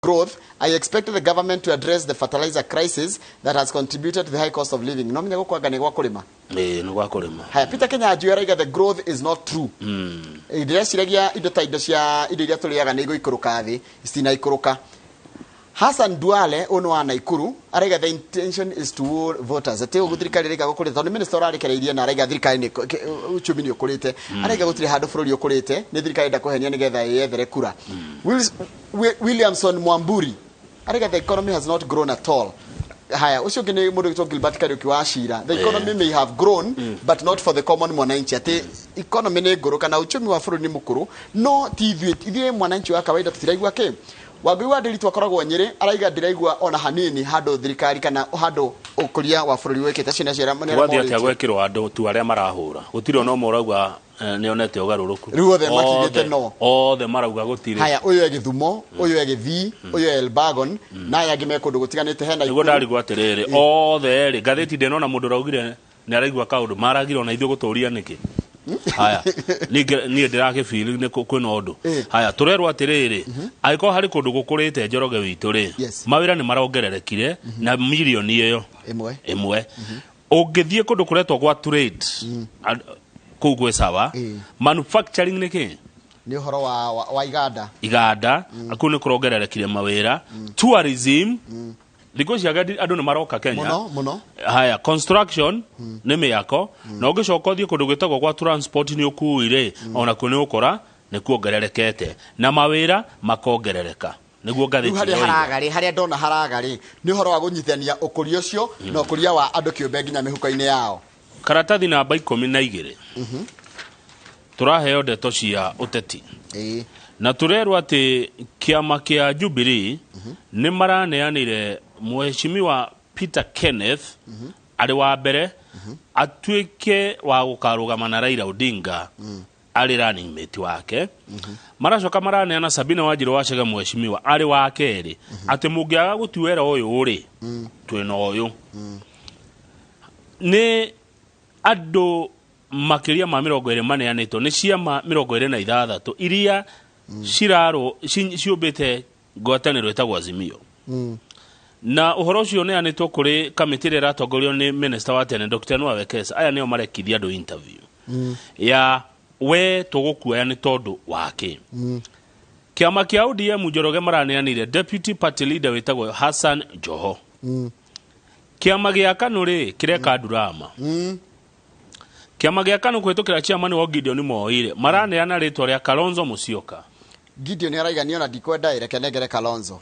Growth. I expect the government to address the fertilizer crisis that has contributed to the high cost of living. No menya gũkwanga nĩ gwa kũrĩma. Ĩĩ, nĩ gwa kũrĩma. Haya, Peter Kenya Njui araiga the growth is not true. Ndĩreciragia indo ta indo cia indo iria tũrĩaga nĩ igũikũrũka thĩ, citinaikũrũka. Hassan Duale, ũyũ nĩ wa Naikuru, araiga the intention is to woo voters. Atĩ ũguo thirikari ĩraiga gũkũrĩte, tondũ nĩ minister ũrarekereirie na araiga thirikari nĩ uchumi nĩ ũkũrĩte. Araiga gũtirĩ handũ bũrũri ũkũrĩte, nĩ thirikari ĩrenda kũhenia nĩgetha ĩyethere kura. Williamson Mwamburi araiga the economy has not grown at all. Haya, ũcio ũngĩ nĩ mũndũ wĩtwo Gilbert Kariuki wa Cira. The economy may have grown, but not for the common mwananchi. Atĩ economy nĩ ngũrũ kana uchumi wa bũrũri nĩ mũkũrũ, no ti ithuĩ, ithuĩ mwananchi wa kawaida tũtiraigua kĩ. Wangui wa Ndiritu akoragwo Nyĩrĩ, araiga ndiraigua ona hanini handũ thirikari kana handũ ũkũria wa bũrũri wĩkĩte. Acio nĩ acio arĩa Gwathiĩ atĩa morĩtio. Gwekĩrwo andũ tu arĩa marahũra, gũtirĩ ona ũmwe ũrauga nĩ onete ũgarũrũku. Rĩu othe makiugĩte no. Othe marauga gũtirĩ. Haya, ũyũ e Gĩthumo, ũyũ e Gĩthii, ũyũ e Elbagon, na aya angĩ me kũndũ gũtiganĩte hena Nĩguo. Ikuru. Ndarigwo atĩrĩrĩ, othe rĩ, ngathĩti ndĩnona mũndũ ũraugire nĩ araigua kaũndũ maragire ona ithuĩ gũtũria nĩkĩ. Haya, niĩ ndĩrakĩbili nĩ kwĩna ũndũ. Haya, tũrerwo atĩrĩrĩ, angĩkorwo harĩ kũndũ gũkũrĩte, Njoroge witũ rĩ, mawĩra nĩ marongererekire na mirioni ĩyo ĩmwe. Ĩmwe. Ũngĩthiĩ kũndũ kũretwo gwa trade, kũu gwĩ sawa. Manufacturing nĩ kĩ? Nĩ ũhoro wa iganda. Iganda, kũu nĩ kũrongererekire mawĩra. Tourism, thikũ ici ageni andũ nĩ maroka Kenya. Mũno mũno. Haya, construction nĩ mĩako, na ũngĩcoka ũthiĩ kũndũ gwĩtagwo gwa transport, nĩ ũkui rĩ, ona kuo nĩ ũkora nĩ kuongererekete na mawĩra makongerereka, nĩguo Rĩu ngathĩti harĩa ĩroiga. Haraga rĩ, harĩa ndona haraga rĩ, nĩ ũhoro wa kũnyitithania ũkũria ũcio na ũkũria wa andũ kĩũmbe nginya mĩhuko-inĩ yao. Karatathi namba 12, tũraheo ndeto cia ũteti na tũrerwo atĩ kĩama kĩa Jubilee nĩ maraneanire mheshimiwa Peter Kenneth arĩ wa mbere atuĩke wa gũkarũgama na Raila Odinga arĩ running mate wake. Maracoka maraneana Sabina Wanjirũ wa Chege, mheshimiwa, arĩ wa kerĩ, atĩ mũngĩaga gũtuĩra ũyũ rĩ, twĩna ũyũ. Nĩ andũ makĩria ma 20 maneanĩtwo nĩ ciama 26 iria cirarũ ciũmbĩte ngwatanĩro ĩtagwo Azimio, na ũhoro ũcio ũneanĩtwo kũrĩ kamĩtĩ ĩrĩa ĩratongorio nĩ minister wa tene Dr. Noah Wekesa. Aya nĩo marekithia andũ interview ya we tũgũkuoya nĩ tondũ wake. Kĩama kĩa ODM, Njoroge, maraneanire deputy party leader wĩtagwo Hassan Joho. Kĩama gĩa KANU rĩ, kĩreka ndurama. Kĩama gĩa KANU kũhĩtũkĩra chairman wa Gideon Moi rĩ, maraneana rĩtwa rĩa Kalonzo Musyoka. Gideon araiga niĩ ona ndikwenda ĩ, reke nengere Kalonzo.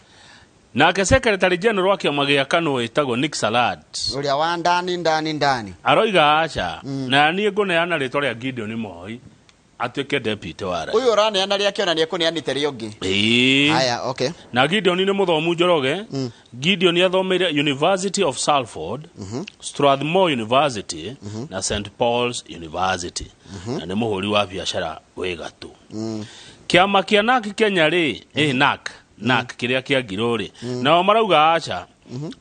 Nake secretary general wa kĩama gĩa KANU wĩtagwo Nick Salad ũrĩa wa ndani ndani ndani aroiga aca, na niĩ ngũneana rĩtwa rĩa Gideon Moi atuĩke deputy wa rais. Ũyũ ũraneana rĩake ona nĩekũneanĩte rĩũngĩ. Ĩĩ. Haya, okay. Na Gideon nĩ mũthomu, Njoroge. Gideon athomeire University of Salford, Strathmore University na St Paul's University, na nĩ mũhũri wa biacara wĩ gatũ. Kĩama kĩa NAK Kenya rĩ, NAK kĩrĩa kĩa Ngirũ rĩ, nao marauga aca,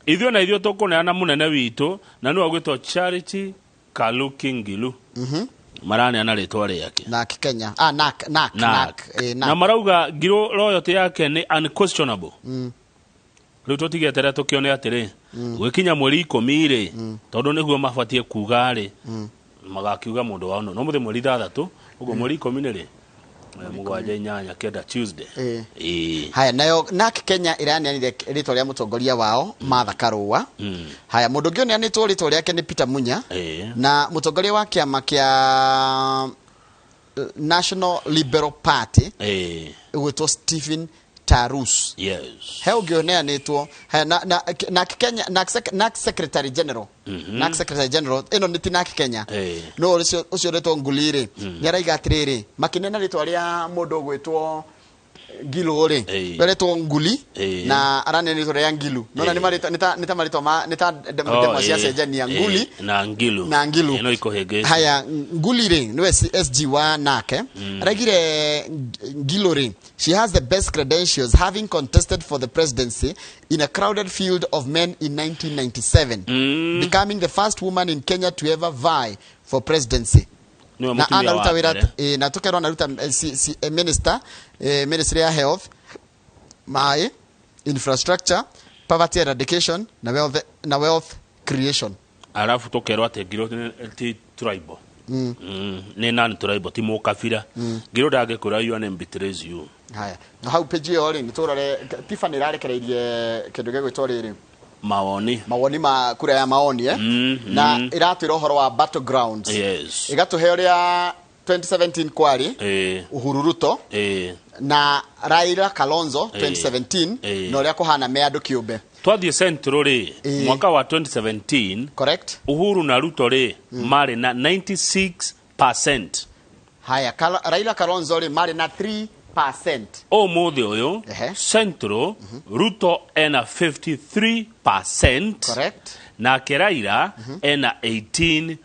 ithuĩ na ithuĩ tũkũneana mũnene witũ na nĩwe ũgwĩtwo Charity Kaluki Ngilu. Maraneana rĩtwa rĩake. NAK Kenya, ah, NAK NAK. NAK. NAK, Na NAK. Marauga Ngirũ loyalty yake nĩ unquestionable. Rĩu tũtigeterera tũkĩone atĩrĩ, gwĩkinya mweri 10 rĩ, tondũ nĩguo mabatiĩ kuga rĩ, magakiuga mũndũ wao no mũthĩ mweri 6, ũguo mweri 10 nĩ rĩ? 7, 8, 9, Tuesday. Ĩĩ. Haya, nayo NAK Kenya ĩraneanire rĩtwa rĩa mũtongoria wao Martha Karũa. Haya, mũndũ ũngĩ ũneanĩtwo rĩtwa rĩake nĩ Peter Munya na mũtongoria wa kĩama kĩa National Liberal Party ũgwĩtwo Stephen Tarus. He ũngĩ ũneanĩtwo. Haya, na NAK Kenya, NAK Secretary General, NAK Secretary General ĩno nĩ ti NAK Kenya. No ũcio ũcio ũretwo Nguli rĩ, nĩ araiga atĩrĩrĩ, makĩneana rĩtwa rĩa mũndũ ũgwĩtwo Ngilu rĩ, ũretwo Nguli na araneana rĩtwa rĩa Ngilu nona nĩ marĩtwa nĩ ta marĩtwa ma nĩ ta ndemwa cia cenjania. Nguli na Ngilu. Na Ngilu. No ikũhĩngĩca. Haya, Nguli rĩ, nĩwe SG wa nake araigire Ngilu rĩ, she has the best credentials, having contested for the presidency in a crowded field of men in 1997, becoming the first woman in Kenya to ever vie for presidency. Nĩwe Na mũtumia anaruta wa wĩra mbere. Na tũkerwo anaruta minister, ministry ya health, maĩ Infrastructure, poverty eradication na wealth creation. Arabu tũkerwo atĩ Ngirũ ti tribal. Nĩ non tribal, ti mũkabira. Ngirũ ndangĩkwĩra your name betrays you. Haya, na hau page ĩyo rĩ, nĩ tũrore Tiffany ĩrarekereirie kĩndũ gĩgwĩtwo rĩrĩ, mawoni. Mawoni ma kura ya maoni, eh? Na ĩratwĩra ũhoro wa battlegrounds. Ĩgatũhe ũrĩa 2017 kwarĩ, Uhuru Ruto na Raila Kalonzo 2017, na ũrĩa kũhana me andũ kĩũmbe. Twathiĩ Central rĩ, mwaka wa 2017, Uhuru na Ruto rĩ marĩ na 96%. Haya, Raila Kalonzo rĩ marĩ na 3%. Ũmũthĩ ũyũ, Central, Ruto ena 53%, nake Raila ena 18%.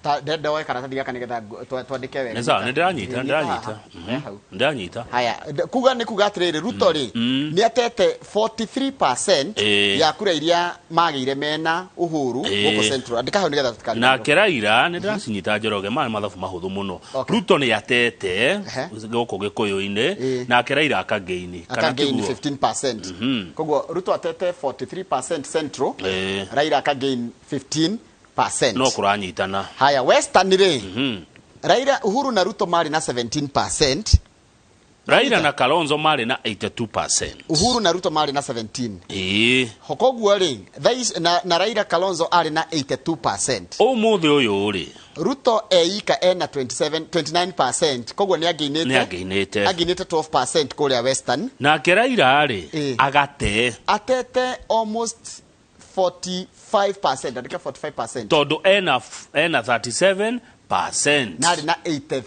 Ta ndenda woe karatathi gaka nĩgetha twandĩke wega. Nĩ sawa, nĩ ndĩranyita, nĩ ndĩranyita. Haha, hau. Ndĩranyita. Haya, kuga nĩ kuga atĩrĩrĩ, Ruto rĩ nĩ atete 43% ya kura iria magĩire mena Uhuru gũkũ Central. Andĩka hau nĩgetha tũtikariganĩrwo. Nake Raila, nĩ ndĩracinyita Njoroge, maya nĩ mathabu mahũthũ mũno. Ruto nĩ atete gũkũ Gĩkũyũ-inĩ, nake Raila akagaini. Kana akagain tiguo? 15%. Koguo Ruto atete 43% Central, Raila akagain 15%. No kũranyitana. Haya, Western rĩ, Raila, Uhuru na Ruto marĩ na 17%. Raila na Kalonzo marĩ na 82%. Uhuru na Ruto marĩ na 17. Koguo rĩ, thaa ici- na Raila Kalonzo arĩ na 82%. Ũmũthĩ ũyũ rĩ, Ruto eika ena 27 29%, koguo nĩ angĩinĩte, nĩ angĩinĩte. Angĩinĩte 12% kũrĩa Western. Nake Raila rĩ, agate. Atete almost 45%, andĩka 45%. Tondũ ena 37%. Na arĩ na 83,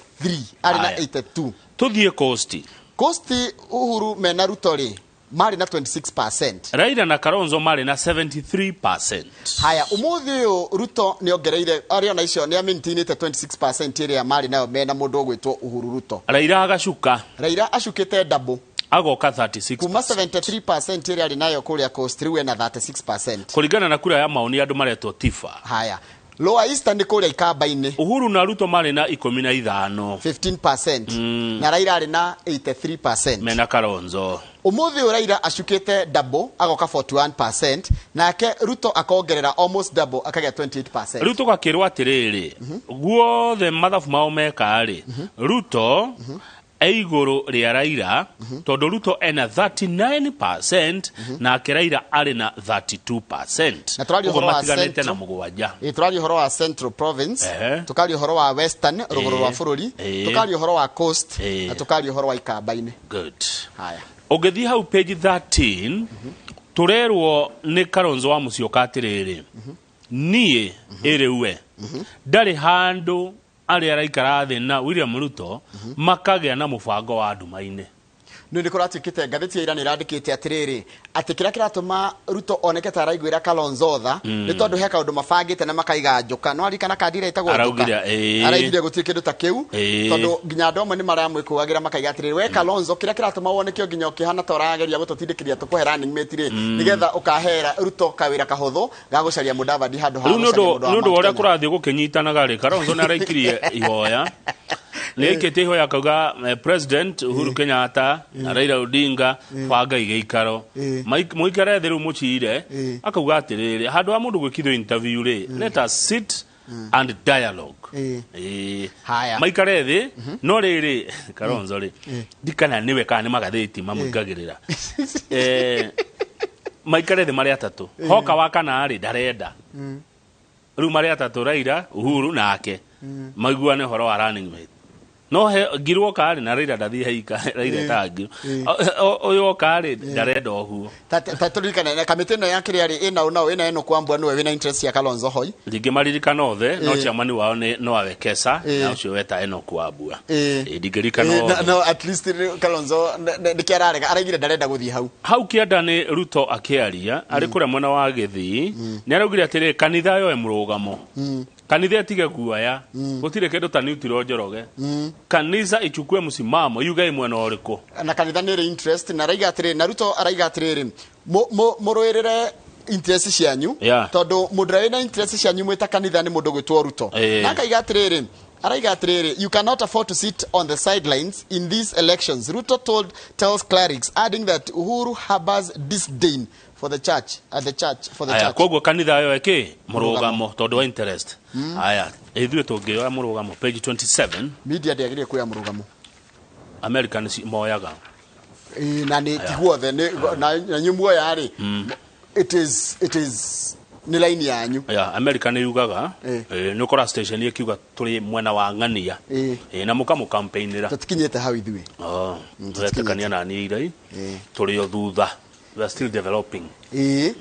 arĩ na Haya. 82. Tũthiĩ Coast. Coast, Uhuru mena Ruto rĩ marĩ na 26%. Raila na Kalonzo marĩ na 73%. Haya, ũmũthĩ ũyũ Ruto nĩ ongereire, arĩ ona icio nĩ amaintainĩte 26% ĩrĩa marĩ nayo mena mũndũ ũgwĩtwo Uhuru Ruto. Raila agacuka. Raila acukĩte double. Agoka 36%. Kuma 73% ĩrĩa arĩ nayo kũrĩa Coast, rĩu ena 36%. Kũringana na kura ya maoni andũ maretwo Tifa. Haya, Lower Eastern nĩ kũrĩa Ikamba-inĩ. Uhuru na Ruto marĩ na 15. 15%, na Raila arĩ na 83%. Mena Kalonzo. Ũmũthĩ ũyũ Raila acukĩte double, agoka 41%, nake Ruto akongerera almost double, akagĩa 28%. Rĩu tũgakĩrwo atĩrĩrĩ, guothe mathabu mao meka rĩ, Ruto e igũrũ rĩa Raila, tondũ Ruto ena 39% nake Raila arĩ na 32%. Na tũraria Ũguo ũhoro wa matiganĩte na Central. mũgwanja. Ĩ, tũraria ũhoro wa Central Province, tũkaria ũhoro wa Western, rũgũrũ rwa bũrũri, tũkaria ũhoro wa Coast, na tũkaria ũhoro wa Ikamba-inĩ. Good. Haya. Ũngĩthiĩ hau page 13, tũrerwo nĩ Kalonzo wa Musyoka atĩrĩrĩ, niĩ ĩrĩwe ndarĩ handũ arĩa araikara thĩ na William Ruto makagĩa na mũbango wa nduma-inĩ. Nĩ nĩ kũratuĩkĩte ngathĩti ya ira nĩ ĩrandĩkĩte atĩrĩrĩ, atĩ kĩrĩa kĩratũma Ruto oneke ta araiguĩra Kalonzo tha nĩ tondũ he kaũndũ mabangĩte na makaiga njoka no arikana kandi ĩrĩa ĩtagwo njoka. Araugire, Araigire gũtirĩ kĩndũ ta kĩu, tondũ nginya andũ amwe nĩ maramwĩkũagĩra makaiga atĩrĩrĩ, we Kalonzo, kĩrĩa kĩratũma woneke nginya ũkĩhana ta ũrageria gũtũtindĩkĩria tũkũhe running mate rĩ, nĩgetha ũkahera Ruto kawĩra kahũthũ ga gũcaria Mudavadi handũ ha Rĩu nĩ gũcaria ũndũ mũndũ wa nĩ ũndũ wa Mount ũrĩa Kenya. kũrathiĩ gũkĩnyitanaga rĩ, Kalonzo nĩ araikirie ihoya, nĩ aikĩtie ihoya akauga, President Uhuru Kenyatta na Raila Odinga, bangai gĩikaro, mũikare thĩ rĩu mũcire. Akauga atĩrĩrĩ, handũ ha mũndũ gwĩkithio interview rĩ, let us sit and dialogue. Haya. Maikare thĩ, no rĩrĩ, Kalonzo rĩ, ndikana nĩwe kana nĩ magathĩti mamũingagĩrĩra. Maikare thĩ marĩ atatũ, hoka wa kana rĩ ndarenda. Rĩu marĩ atatũ, Raila, Uhuru nake, maiguane ũhoro wa running mate. No he ngirwo oka rĩ, na Raila ndathiĩ haika Raila etaga ngirwo. Ũyũ oka rĩ, ndarenda ũguo. Ta tũririkane na kamĩtĩ ĩno ya kĩrĩa rĩ, ĩna ũnao ĩna ĩno kwambua nĩwe wĩna interest ya Kalonzo hoi. Ndingĩmaririkana othe, no chairman wao nĩ Noah Wekesa, na ũcio weta Enoch Wambua. Ndingĩririkana othe. No, at least rĩu Kalonzo nĩkĩo ararega, araigire ndarenda gũthiĩ hau. Hau kĩanda nĩ Ruto akĩaria arĩ kũrĩa mwena wa Gĩthii, nĩ araugire atĩrĩ, kanitha yoe mũrũgamo, kanitha ĩtige guoya, gũtirĩ kĩndũ ta neutral Njoroge, kanitha ichukue msimamo, yuge ĩ mwena ũrĩkũ. Na kanitha nĩ ĩrĩ interest, na araiga atĩrĩrĩ, na Ruto araiga atĩrĩrĩ, mũrũĩrĩre interest cianyu, tondũ mũndũ ũrĩa wĩna interest cianyu mwĩ ta kanitha nĩ mũndũ gwĩtwo Ruto. Na akaiga atĩrĩrĩ, Araiga atĩrĩrĩ, "You cannot afford to sit on the sidelines in these elections," Ruto tells clerics, adding that Uhuru harbors disdain for the church at the church for the Aya. church. Koguo kanitha yo ĩkĩ mũrũgamo tondũ wa interest. Aya, ithuĩ tũngĩoya mũrũgamo page 27. Media ndĩagĩrĩire kuoya mũrũgamo. America nĩ moyaga. Ĩĩ, na nĩ ti guothe na inyuĩ muoya rĩ, it is nĩ laini yanyu. Ya America nĩ yugaga. Nĩ ũkora station ĩkiuga tũrĩ mwena wa ng'ania. Na mũkamũcampaignĩra. Tũtikinyĩte hau ithuĩ. Oh, Tũtikinyĩte. tũretĩkania na niĩ irai tũrĩ o thutha, we are still developing. Ĩĩ,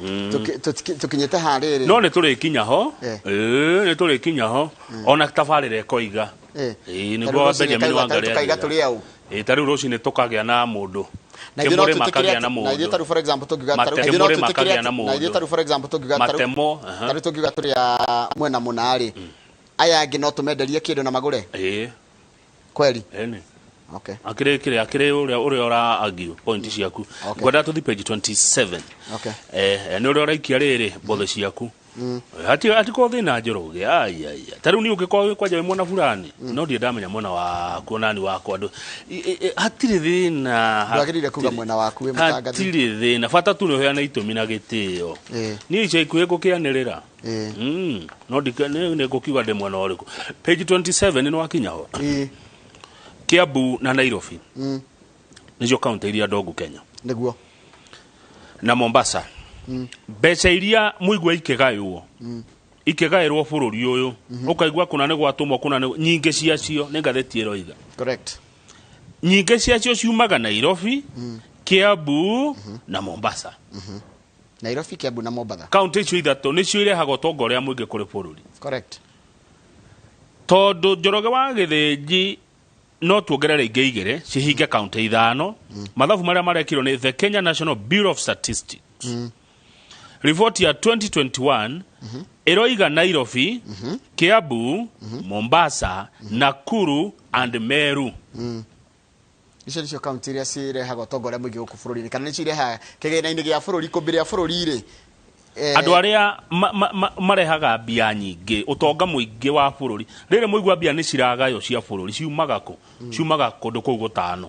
tũkinyĩte harĩrĩ. No nĩ tũrĩkinya ho. Ĩĩ, nĩ tũrĩkinya ho, ona tabarĩra ĩkoiga. Ĩĩ, Ta nĩguo rĩu rũcinĩ Benjamin tũkaiga Wangari tũkaiga anjĩra. tũrĩ au. Ĩĩ, ta rĩu rũcinĩ tũkagĩa na mũndũ Na ithuĩ no Kĩmũrĩ twĩtĩkĩre makagĩa na na ithuĩ mũndũ tarĩu, for example, tũngiuga tarĩu Mate- ithuĩ no Kĩmũrĩ twĩtĩkĩre makagĩa na na ithuĩ mũndũ. tarĩu, for example, tũngiuga tarĩu Matemo, aha. tarĩu tũngiuga tũrĩ a mwena mũna rĩ, aya angĩ no tũmenderie kĩndũ na magũre. Ĩĩ. Kweli? Ĩni. Okay. Akĩrĩ kĩrĩ akĩrĩ ũrĩa ũra argue point ciaku. Ngwenda tũthi page 27. Okay. Nĩ ũrĩa ũraikia rĩrĩ mbothe ciaku. Hati hatiko thĩna Njoroge, ai ai, ta rĩu niĩ ũngĩkorwo wĩ kwanja wĩ mwena fulani, no ndirĩ ndamenya mwena waku nani wakwa andũ hatirĩ thĩna. Ndwagĩrĩire kuga Hatirĩ. mwena waku wĩ mũtangathi. Hatirĩ thĩna, bata tu nĩ ũheane itũmi na gĩtĩo. Niĩ ica ikuhĩ ngũkĩanĩrĩra. No nĩ ngũkiuga ndĩ mwena ũrĩkũ. Page 27 nĩ wakinya ho. Ĩĩ. Kiambu na Nairobi nĩcio kaunti iria ndongu Kenya. Nĩguo. Na Mombasa. Mbeca iria mũigua ikĩgaywo, ikĩgaĩrwo bũrũri ũyũ, ũkaigua kũna nĩ gwatũmwo kũna nĩ nyingĩ ciacio nĩ ngathĩti ĩroiga. Nyingĩ ciacio ciumaga Nairobi, Kiambu na Mombasa. Nairobi, Kiambu na Mombatha. Kaunti icio ithatũ nĩcio irehaga ũtonga ũrĩa mũingĩ kũrĩ bũrũri. Tondũ Njoroge wa Gĩthĩnji, no tuongerere ingĩ igĩrĩ cihinge kaunti ithano. Mathabu marĩa marekirwo nĩ the Kenya National Bureau of Statistics, riboti ya 2021 ĩroiga Nairobi, Kiambu, Mombasa, Nakuru and Meru. Icio nĩcio kaunti iria cirehaga ũtonga ũrĩa mũingĩ gũkũ bũrũri-inĩ, kana nĩcio irehaga kĩgĩna-inĩ gĩa bũrũri, kũmbĩ rĩa bũrũri rĩ. Andũ arĩa marehaga mbia nyingĩ, ũtonga mũingĩ wa bũrũri, rĩrĩ mũigua mbia nĩ ciragaywo cia bũrũri, ciumaga kũ? Ciumaga kũndũ kũu gũtano.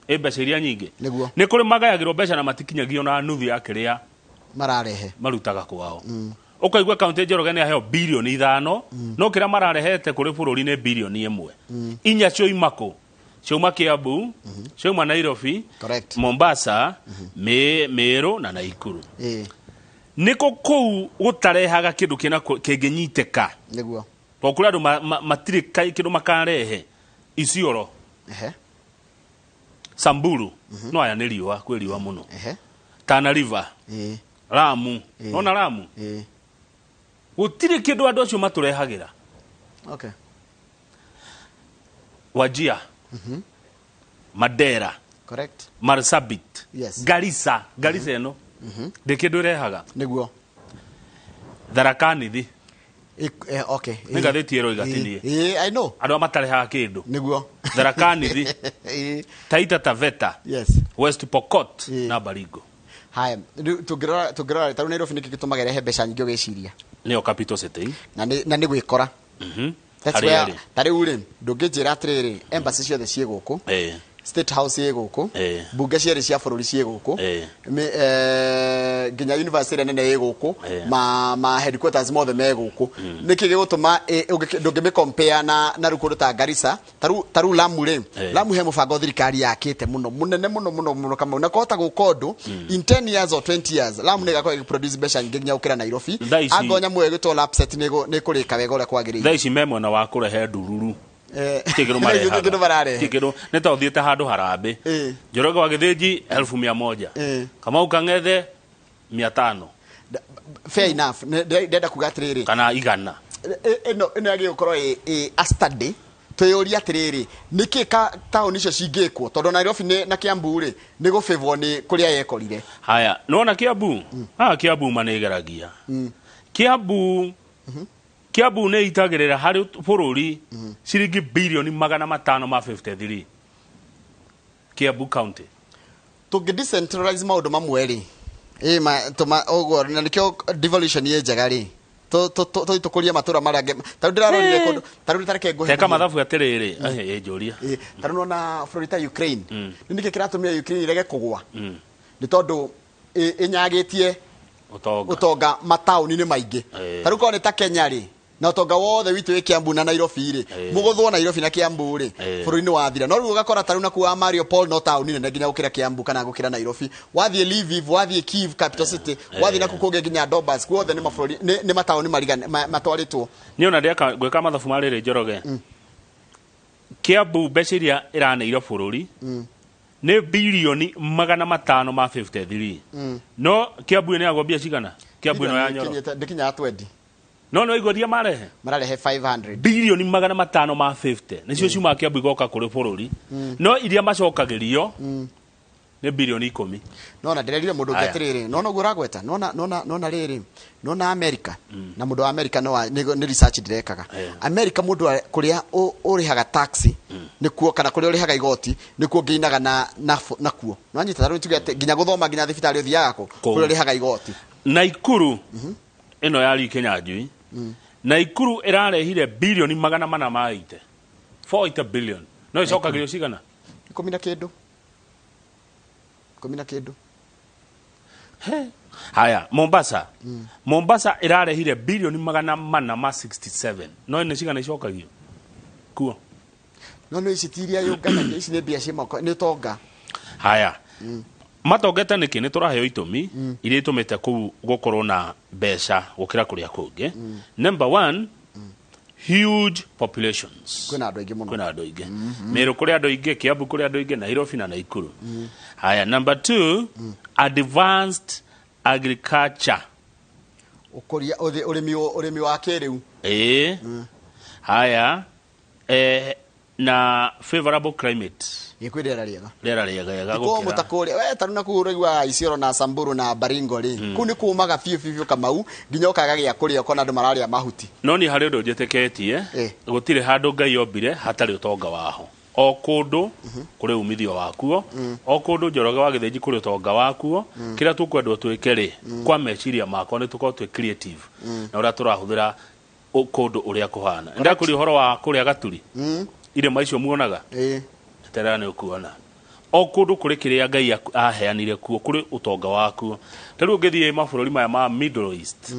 Ĩ mbeca iria nyingĩ. Nĩguo. Nĩ kũrĩ magayagĩrwo mbeca na matikinyagio na nuthu ya kĩrĩa mararehe. Marutaga kwao. Ũkaigua kaunti Njoroge nĩ aheo 5 birioni, no kĩrĩa mararehete kũrĩ bũrũri nĩ 1 birioni. Inya cioima kũ? Ciauma Kiambu, ciauma Nairobi, Mombasa, Meru na Naikuru. Nĩkũ kũu gũtarehaga kĩndũ kĩna kĩngĩnyitĩka? Nĩguo. Tondũ kũrĩ andũ matirĩ kĩndũ makarehe. Isiolo, Samburu, no aya nĩ riũa, kwĩ riũa mũno. Tana River, Lamu. Nona Lamu gũtirĩ kĩndũ andũ acio matũrehagĩra. Wajir, Mandera, Marsabit, Garissa. Garissa ĩno ndĩ kĩndũ ĩrehaga. Nĩguo. Tharaka Nithi. Okay. Nĩ ngathĩti ĩroiga, ti niĩ. Ĩĩ, I know. Andũ arĩa matarehaga kĩndũ. Nĩguo. Tharaka Nithi, Taita Taveta, West Pokot na Baringo. Haya, rĩu tũngĩrora tarĩu Nairobi, nĩkĩ gĩtũmaga ĩrehe mbeca nyingĩ ũgĩciria? Nĩyo capital city. Na nĩ gwĩkora. That's Harĩa where ĩrĩ. ta rĩu rĩ, ndũngĩnjĩra atĩrĩrĩ, embassy ciothe ciĩ gũkũ, State House ĩ gũkũ, mbunge cierĩ cia bũrũri ciĩ gũkũ, nginya university ĩrĩa nene ĩ gũkũ, ma headquarters mothe me gũkũ. Nĩkĩ gĩgũtũma ndũngĩmĩ compare na rĩu kũndũ ta Garissa, tarĩu Lamu rĩ? Lamu he mũbango thirikari yakĩte mũno mũnene mũno mũno mũno, Kamau, na kũhota gũka ũndũ in 10 years or 20 years Lamu nĩ ĩgakorwo ĩgĩproduce mbeca nyingĩ nginya gũkĩra Nairobi. Thaa ici- Angorwo nyamũ ĩyo ĩgĩtwo LAPSSET nĩ ĩkũrĩka wega ũrĩa kwagĩrĩire. Thaa ici me mwena wa kũrehe ndururu. Ti kĩndũ Ti marehaga. kĩndũ mararehe. Ti kĩndũ, nĩ ta ũthiĩte handũ harambĩ. Njoroge wa Gĩthĩnji 100,000, Kamau Kang'ethe 500. Fair enough. Ndĩrenda kuga atĩrĩrĩ, kana 100. Ĩno yagĩrĩirwo gũkorwo ĩ a study, twĩyũrie atĩrĩrĩ, nĩkĩ ka taũni icio cingĩkwo, tondũ Nairobi na Kiambu rĩ, nĩ gũbĩbwo nĩ kũrĩa yekorire. Haya, nona Kiambu, haha Kiambu manĩgeragia Kiambu. Kiambu nĩ itagĩrĩra harĩ bũrũri ciringi 553 birioni, Kiambu County. Tũngĩ decentralize maũndũ mamwe rĩ, ĩ ma tũma ũguo, na nĩkĩo devolution ĩ njega rĩ. Tũthiĩ tũkũrie matũra marĩa angĩ. Ta rĩu ndĩrarorire kũndũ, ta rĩu tareke ngũhe Teka mũhiano. Mathabu atĩrĩrĩ, ĩ njũria. Ĩ, ta rĩu nona bũrũri ta Ukraine, nĩ nĩkĩ kĩratũmire Ukraine irege kũgwa? Nĩ tondũ ĩnyagĩtie ũtonga. Ũtonga mataũni-inĩ maingĩ. Ta rĩu korwo nĩ ta Kenya rĩ, na ũtonga wothe witũ wĩ Kiambu na Nairobi rĩ, mũgũthwo Nairobi na Kiambu rĩ, bũrũri nĩ wathira. No rĩu ũgakora ta rĩu nakuo wa Mariupol no taũni nene nginya gũkĩra Kiambu kana gũkĩra Nairobi. Wathiĩ Lviv, wathiĩ Kiev, capital city, wathiĩ nakuo kũngĩ nginya Donbass, guothe nĩ mabũrũri, nĩ mataũni marigana matwarĩtwo. Niĩ ona ndeka gwĩka mathabu ma rĩrĩ, Njoroge, Kiambu mbeca iria ĩraneire bũrũri nĩ birioni 553, no Kiambu ĩneagwo mbia cigana? Kiambu ĩno ya Nyoro. Ndĩkinyaga 20. No nĩ waigua iria marehe? Mararehe 500. Birioni 550 nĩcio ciumaga Kiambu igoka kũrĩ bũrũri, no iria macokagĩrio nĩ birioni 10. Nona ndĩrerire mũndũ ũngĩ Aya. atĩrĩrĩ, nona ũguo ũragweta, nona rĩrĩ, nona America, na mũndũ wa America no nĩ research ndĩrekaga. America mũndũ kũrĩa ũrĩhaga tax nĩkuo, kana kũrĩa ũrĩhaga igoti nĩkuo ngĩinaga na nakuo nĩwanyita. Ta rĩu tuge atĩ nginya gũthoma, nginya thibitarĩ, ũthiaga kũ? Kũu. Kũrĩa ũrĩhaga igoti. Naikuru ĩno ya Lee Kinyanjui, Naikuru ĩrarehire birioni 480, 480 billion, no ĩcokagĩrio cigana? 10 na kĩndũ, 10 na kĩndũ. Haya, Mombasa. Mombasa ĩrarehire birioni 467, no nĩ cigana icokagio kuo? No nĩ ici ti iria yũnganagia, ici nĩ mbia ciĩ moko, nĩ ũtonga. Haya, matongete nĩkĩ? Nĩ tũraheo itũmi iria itũmĩte kũu gũkorwo na mbeca gũkĩra kũrĩa kũngĩ. Number one, huge populations. Kwĩna andũ aingĩ mũno. Kwĩna andũ aingĩ. Meru kũrĩ andũ aingĩ, Kiambu kũrĩ andũ aingĩ, Nairobi na Naikuru. Haya, number two, advanced agriculture. Ũkũria ũrĩmi wa kĩrĩu. Ĩĩ. Haya, na favorable climate. Ĩ, kwĩ rĩera rĩega. Rĩera rĩega kũmũ ta gũkĩra kũrĩa we tarĩu nakuo ũraigua Isiolo na Samburu na Baringo rĩ, kũu nĩ kũmaga biũ biũ biũ, Kamau, nginya ũkaga gĩa kũrĩa, ũkona andũ mararĩa mahuti. No niĩ harĩ ũndũ njĩtĩkĩtie. Gũtirĩ handũ Ngai ombire hatarĩ ũtonga waho. O kũndũ kũrĩ umithio wakuo, o kũndũ, Njoroge wa Gĩthĩnji, kũrĩ ũtonga wakuo. Kĩrĩa tũkwendwo twĩke rĩ, kwa meciria makwa, nĩ tũkorwo twĩ creative na ũrĩa tũrahũthĩra kũndũ ũrĩa kũhana. Ndakũria ũhoro wa kũrĩa Gaturi, irĩma icio muonaga, terera nĩ ũkuona o kũndũ kũrĩ kĩrĩa Ngai aheanire kuo, kũrĩ ũtonga wakuo. Ta rĩu ũngĩthiĩ mabũrũri maya ma Middle East,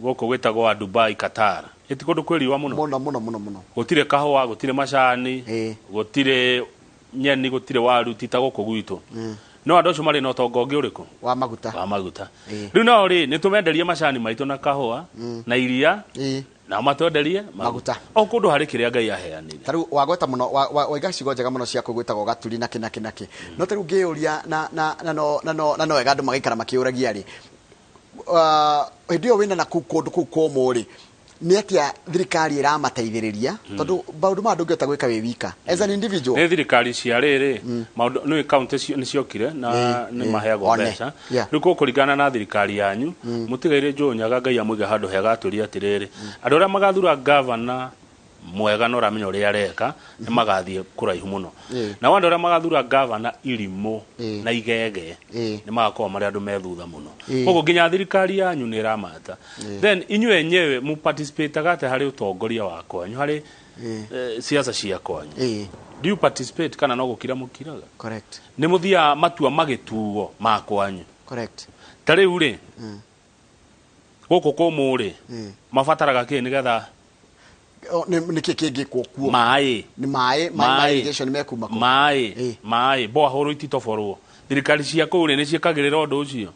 gũkũ gwĩtagwo wa Dubai, Qatar, ĩti kũndũ kwĩ riũa mũno. Mũno mũno mũno mũno. Gũtirĩ kahũa, gũtirĩ macani, gũtirĩ nyeni, gũtirĩ waru, ti ta gũkũ gwitũ. No andũ acio marĩ na ũtonga ũngĩ ũrĩkũ? Wa maguta. Wa maguta. Rĩu nao rĩ, nĩ tũmenderie macani maitũ na kahũa na iria, nao matwenderie maguta. O kũndũ harĩ kĩrĩa Ngai aheanire. Ta rĩu wagweta mũno, waiga ciugo njega mũno cia kũu gwĩtagwo Gaturi na kĩ na kĩ na kĩ. No ta rĩu ngĩyũria na no wega andũ magaikara makĩũragia rĩ, hĩndĩ ĩyo wĩna na kũu kũndũ kũu kũmũ rĩ, nĩ atĩa thirikari ĩramateithĩrĩria? Tondũ maũndũ maya ndũngĩhota gwĩka wĩ wika as an individual. Nĩ thirikari cia rĩrĩ maũndũ nĩ kaunti nĩ ciokire na nĩ maheagwo One. mbeca. Rĩu kũkũringana na thirikari yanyu. Mũtigaire Njũnyaga, Ngai amũige handũ hega, atwĩrie atĩrĩrĩ, andũ arĩa magathura gavana mwega na ũramenya ũrĩa areka nĩ magathiĩ kũraihu mũno, nao andũ arĩa magathura gavana irimũ na igege nĩ magakorwo marĩ andũ me thutha mũno. Koguo nginya thirikari yanyu nĩ ĩramata. Then inyuĩ enyewe mũparticipataga atĩa harĩ ũtongoria wa kwanyu, harĩ siasa cia kwanyu? Do you participate kana no gũkira mũkiraga? Correct. Nĩ mũthiaga matua magĩtuo ma kwanyu? Correct. Ta rĩu rĩ, gũkũ kũmũ rĩ, mabataraga kĩ nĩgetha O, nĩ kĩ kĩngĩkwo kuo? Maĩ. Nĩ maĩ, maĩ ma irrigation mekuma kũ? Maĩ. Maĩ boahoro ititoborwo. Thirikari cia kũu rĩ, nĩ ciĩkagĩrĩra ũndũ ũcio?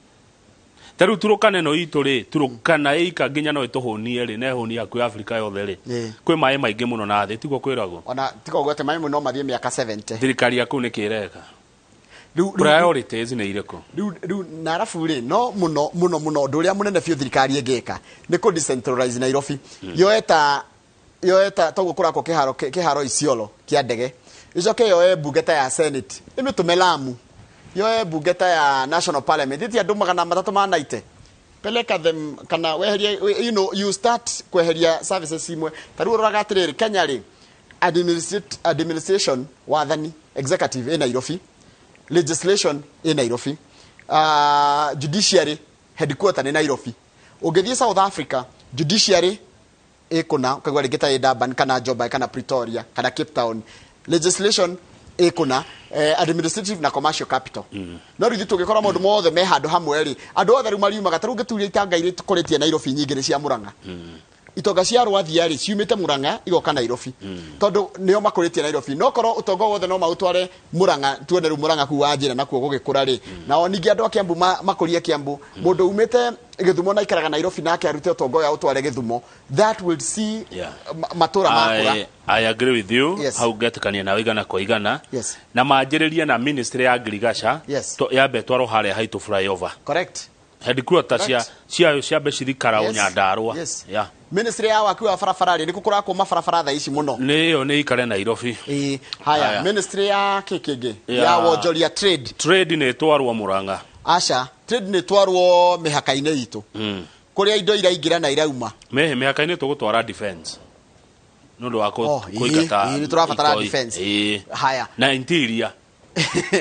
Ta rĩu Turukana ĩno itũ rĩ, Turukana ĩika nginya no ĩtũhũnie rĩ, na ĩhũnie hakuhĩ Afrika yothe rĩ, kwĩ maĩ maingĩ mũno na thĩ, tiguo kwĩragwo? Ona tiga ũguo atĩ maĩ no mathiĩ mĩaka 70. Thirikari ya kũu nĩ kĩreka? Rĩu Priorities nĩ irĩkũ? Rĩu na arabu rĩ, no mũno mũno mũno ũndũ ũrĩa mũnene biũ thirikari ĩngĩka nĩ kũ decentralize Nairobi. Yoe ta toguo kũrakwo kĩharo Isiolo kĩa ndege, ĩcoke yoe mbunge ta ya Senate ĩmĩtũme Lamu, yoe mbunge ta ya National Parliament ĩti andũ 390 peleka them, kana weherie, you start kweheria services imwe. Ta rĩu ũroraga atĩrĩrĩ, Kenya rĩ, administration, wathani, executive ĩ Nairobi, legislation ĩ Nairobi, judiciary headquarter nĩ Nairobi. Ũngĩthiĩ South Africa, Judiciary ĩkũna ũkaigua rĩngĩ ta ĩ Durban kana Joburg kana Pretoria kana Cape Town. Legislation ĩkũna, administrative na commercial capital. No rĩu ithuĩ tũngĩkorwo maũndũ mothe me handũ hamwe rĩ, andũ othe rĩu mariumaga. Ta rĩu ngĩturia itanga iria tũkũrĩtie Nairobi nyingĩ nĩ cia Murang'a. Itonga cia Rwathia rĩ, ciumĩte Murang'a igoka Nairobi tondũ nĩo makũrĩtie Nairobi. No korwo ũtonga wothe no maũtware Murang'a, tuone rĩu Murang'a kuu wa njĩra nakuo gũgĩkũra rĩ, nao ningĩ andũ a Kiambu makũrie Kiambu. Mũndũ umĩte Gĩthumo na aikaraga Nairobi nake arute ũtonga ũyũ aũtware Gĩthumo, that will see matũra makũra. I agree with you. Yes. Hau ngetĩkania nawe igana kwa igana. Na manjĩrĩrie na ministry ya ngirigaca. Yambe twarwo harĩa haitũ flyover. Headquarter cia ciayo ciambe cithikara Nyandarua. Ministry ya waki wa barabara rĩ, nĩkũ kũrakwo mabarabara thaa ici mũno? Nĩ ĩyo nĩ ikare Nairobi. Ĩĩ, haya. Haya. Ministry ya kĩ kĩngĩ ya wonjoria, trade. Trade nĩ ĩtwarwo Murang'a. Aca, trade nĩ twarwo mĩhaka-inĩ itũ kũrĩa indo iraingĩra na irauma. Mĩhaka-inĩ tũgũtwara defense nĩ ũndũ wa Oh, kũingata ĩĩ, nĩ tũrabatara itoi. defense. Haya. Na interior.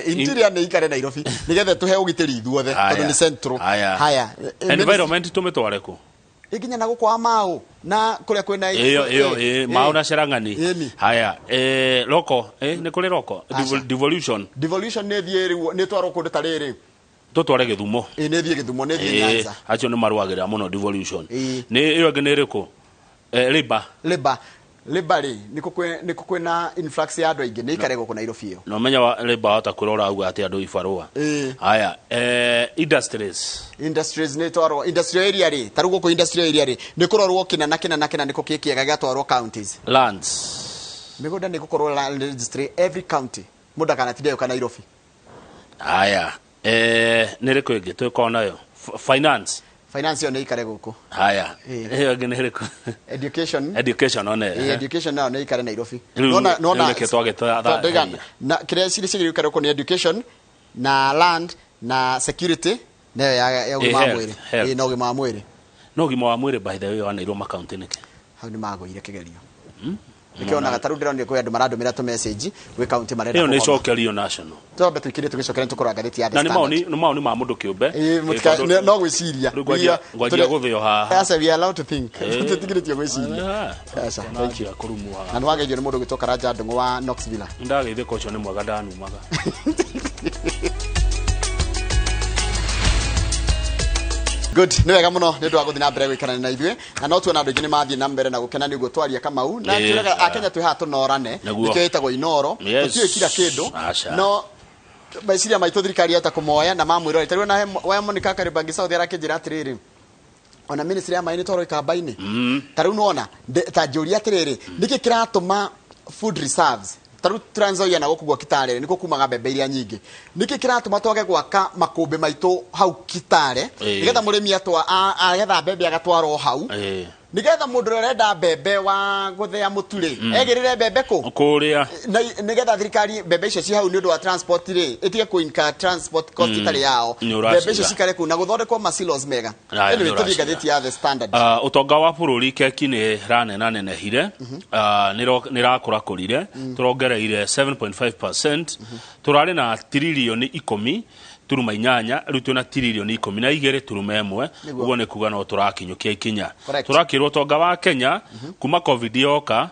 Interior nĩ ikare Nairobi nĩgetha tũhe ũgitĩri ithuothe tondũ nĩ central. Haya. Haya. Environment tũmĩtware kũ? Nginya na gũkũ wa Mau na kũrĩa kwĩna Ĩyo ĩyo ĩĩ, Mau na Cherang'ani. Ĩni. Haya, loko, nĩ kũrĩ loko. Aca. Devolution. Devolution nĩ thiĩ rĩu, nĩ twarwo kũndũ ta rĩrĩ. Tũtware Gĩthumo. Ĩ, nĩ thiĩ Gĩthumo, nĩ thiĩ Nyanza. Acio nĩ marũagĩrĩra mũno devolution. Ĩĩ. Nĩ ĩyo ĩngĩ nĩ ĩrĩkũ? Labor. Labor rĩ, nĩkũ kwĩna influx ya andũ aingĩ? Nĩ ikare gũkũ Nairobi ĩyo. Na ũmenya wa labor wahota kwĩra ũrauga atĩ andũ ibarũa. Haya, industries. Industries nĩ twarwo industrial area rĩ, ta rĩu gũkũ industrial area rĩ, nĩ kũrorwo kĩna na kĩna na kĩna nĩkũ kĩ kĩega gĩatwarwo counties. Lands. Mĩgũnda nĩ gũkorwo land registry every county, mũndũ akanatinde agĩũka Nairobi. Haya, nĩ ĩrĩkũ ĩngĩ twĩkorwo nayo? Finance. Finance ĩyo nĩ ikare gũkũ. Haya. Ĩyo ĩngĩ nĩ ĩrĩkũ? Education. Education one. Ĩĩ, education nayo nĩ ikare Nairobi. Rĩu Nona rĩu nĩkĩo twagĩtwa Ndaiga- na kĩrĩa cirĩ ciagĩrĩirwo gũikara gũkũ nĩ education na land na security nayo ya ũgima wa Health, mwĩrĩ. health. Ĩĩ, na ũgima wa mwĩrĩ. No ũgima wa mwĩrĩ, by the way, wanairwo makaunti nĩkĩ? Hau nĩ magũire kĩgerio, nĩkĩo onaga ta rĩu ndĩronire kwĩ andũ marandũmĩra tũ message gwĩ kaunti marenda Ĩyo nĩ kũgoma. ĩcokerio national. Twambe tũikĩrie tũgĩcokera nĩ tũkũrora ngathĩti ya The Na nĩ Standard. maoni ma mũndũ kĩũmbe. Ĩĩ, Ĩ, tondũ no gwĩciria. Rĩu ngwanjia gũthĩo haha. Aca, we are allowed to think. Tũtigĩrĩtio gwĩciria. Aca, thank you. Nanjia kũrumwo haha. Na nĩ wageithio nĩ mũndũ ũgĩtwo Karanja Ndũng'ũ wa Knoxville. Ndageithĩka, ũcio nĩ mwega, ndanumaga. Good, nĩ wega mũno nĩ ũndũ wa gũthiĩ na mbere gũikarania na ithuĩ, na no tuona andũ aingĩ nĩ mathiĩ na mbere na gũkena nĩ ũguo twaria Kamau na tũraga akenya twĩ haha tũnorane. Nĩkĩo ĩtagwo Inoro. Tũtiũĩ kira kĩndũ. Aca. No meciria maitũ thirikari yahota kũmoya na mamwĩrore. Tarĩu ona we Monica Karĩmbangi South arakĩnjĩra atĩrĩrĩ, ona ministry ya maĩ nĩ twarwo ikamba-inĩ. Ta rĩu nĩwona ta njũria atĩrĩrĩ, nĩkĩ kĩratũma food reserves, ta rĩu Trans Nzoia na gũkũ guo Kitale nĩkuo kumaga mbembe iria nyingĩ, nĩkĩ kĩratũma twage gwaka makũmbĩ maitũ hau Kitale nĩgetha mũrĩmi agetha mbembe agatwarwo hau, nĩgetha mũndũ ũrĩa ũrenda mbembe wa gũthĩa mũtu rĩ, egĩrĩre mbembe kũ Kũrĩa. Na nĩgetha thirikari mbembe icio ci hau nĩ ũndũ wa transport rĩ, ĩtige kũinka transport cost ĩtarĩ yao. Nĩ ũracira. Mbembe icio cikare kũu na gũthondekwo masilos mega. Aya, Anyway, nĩ tũthiĩ ũracira. ngathĩti ya The Standard. Ũtonga wa bũrũri keki nĩ ranenanenehire, nĩ rakũrakũrire, tũrongereire 7.5%. Tũrarĩ na 10.8 tiririoni, rĩu twĩna 12.1 tiririoni. Nĩguo. Ũguo nĩ kuga no tũrakinyũkia ikinya. Correct. Tũrakĩrwo ũtonga wa Kenya kuma COVID yoka,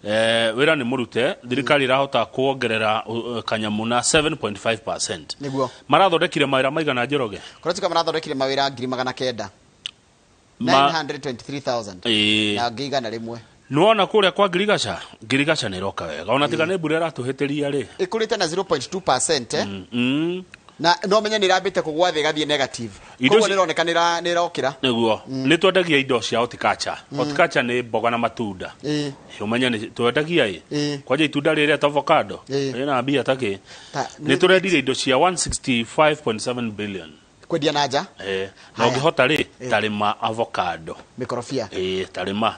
wĩra nĩ mũrute, thirikari ĩrahota kuongerera kanyamũ na 7.5%. Nĩguo. Marathondekire mawĩra maigana, Njoroge? Kũrĩa tuka marathondekire mawĩra 900,000, 923,000 na 100,000. Nĩwona kũrĩa kwa ngirigaca, ngirigaca nĩ ĩroka wega ona tiga nĩ mbura ĩratũhĩtĩria rĩ. Ĩkũrĩte na 0.2%, eh? Na no menye nĩ ĩrambĩte kũgwa thĩ ĩgathiĩ negative. Indo Koguo nĩ ĩroneka nĩ ĩrokĩra. Nĩguo nĩ twendagia indo cia horticulture. Horticulture nĩ mboga na matunda. Ũmenye nĩ twendagia ĩ kwanja itunda rĩrĩa ta avocado ĩna mbia takĩ. Nĩ tũrendirie indo cia 165.7 billion. Kwendia na nja. Na Haya. ũngĩhota rĩ, tarĩma avocado. Mĩkorobia. Tarĩma.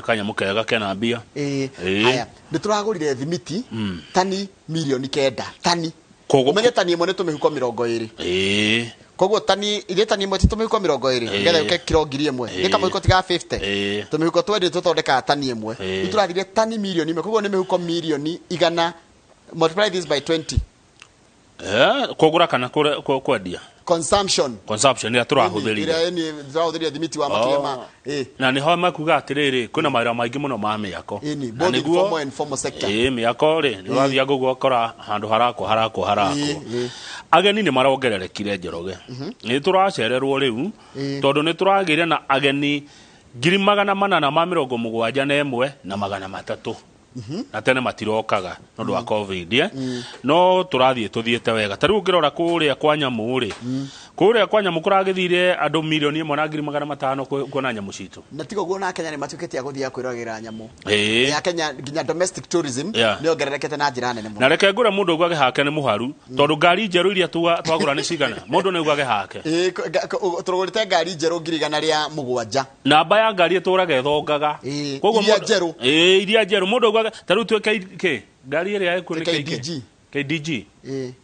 Kanyamũ kega kena mbia. Haya, nĩ tũragũrire thimiti tani 9 mirioni, tani ũmenye tani ĩmwe nĩ tũmĩhuko 20. Koguo tani iria tani ĩmwe ti tũmĩhuko 20, nĩgetha yũke kiro 1,000, nĩ kamũhuko tiga 50. Tũmĩhuko 20 tũthondekaga tani ĩmwe. Rĩu tũrathire tani 1 mirioni, koguo nĩ mĩhuko 100,000,000, multiply this by 20. Kũgũra kana kwendia? Consumption. Consumption ĩrĩa tũrahũthĩrire. Ĩrĩa nĩ tũrahũthĩrire thimiti wa makĩria ma Na nĩho makuga atĩrĩrĩ, kwĩna mawĩra maingĩ mũno ma mĩako. Ĩni, Na both informal and formal sector. Ĩ, mĩako rĩ, nĩ ũrathiaga ũguo ũkora handũ harakwo harakwo harakwo. Ageni nĩ marongererekire, Njoroge. Nĩ tũracererwo rĩu tondũ nĩ tũragĩire na ageni 471,300, na tene matirokaga nĩ ũndũ wa COVID, eh? No tũrathiĩ tũthiĩte wega. Ta rĩu ũngĩrora kũrĩa kwa nyamũ rĩ, kũrĩa kwa nyamũ kũragĩthire andũ 1,100,500 kuona nyamũ citũ. Na tiga ũguo, na Kenya nĩ matuĩkĩte a gũthiaga kwĩroragĩra nyamũ ya Kenya, nginya domestic tourism nĩ yongererekete na njĩra nene mũno. Na reke ngũre mũndũ augage hake nĩ mũharu, tondũ ngari njerũ iria twagũra nĩ cigana, mũndũ nĩ augage hake. Ĩ, tũrũgũrĩte ngari njerũ 107,000. Namba ya ngari ĩtũraga ĩthongaga. Koguo Iria njerũ. Ĩ, iria njerũ, mũndũ augaga ta rĩu twĩ K ngari ĩrĩa ĩkuo nĩ KDG. KDG.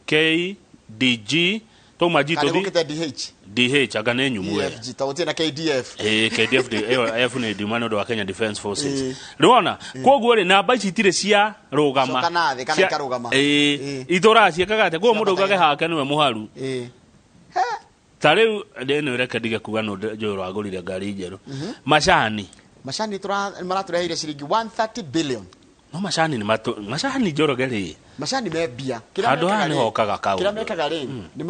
KDG twauma G Kana tũthi gũkĩte DH. DH anga nĩ nyumu ĩyo. EFG, ta gũtirĩ na KDF. Ĩ, KDF ĩyo F nĩ ndiuma nĩ ũndũ wa Kenya Defence Forces. Nĩwona koguo rĩ, namba ici itirĩ cia rũgama. Coka na thĩ kana ikarũgama. Ĩ, itũraga ciĩkaga atĩa? Koguo mũndũ augage hake nĩwe mũharu. Ta rĩu ndĩnĩ, reke ndige kuga nũ njũĩ ũragũrire ngari njerũ. Macani. Macani maratũreheire ciringi 130 billion. No macani nĩ matũ macani, Njoroge rĩ. Macani me mbia. Kĩrĩa Handũ haha mekaga nĩho hokaga kaũndũ. Kĩrĩa mekaga rĩ, nĩ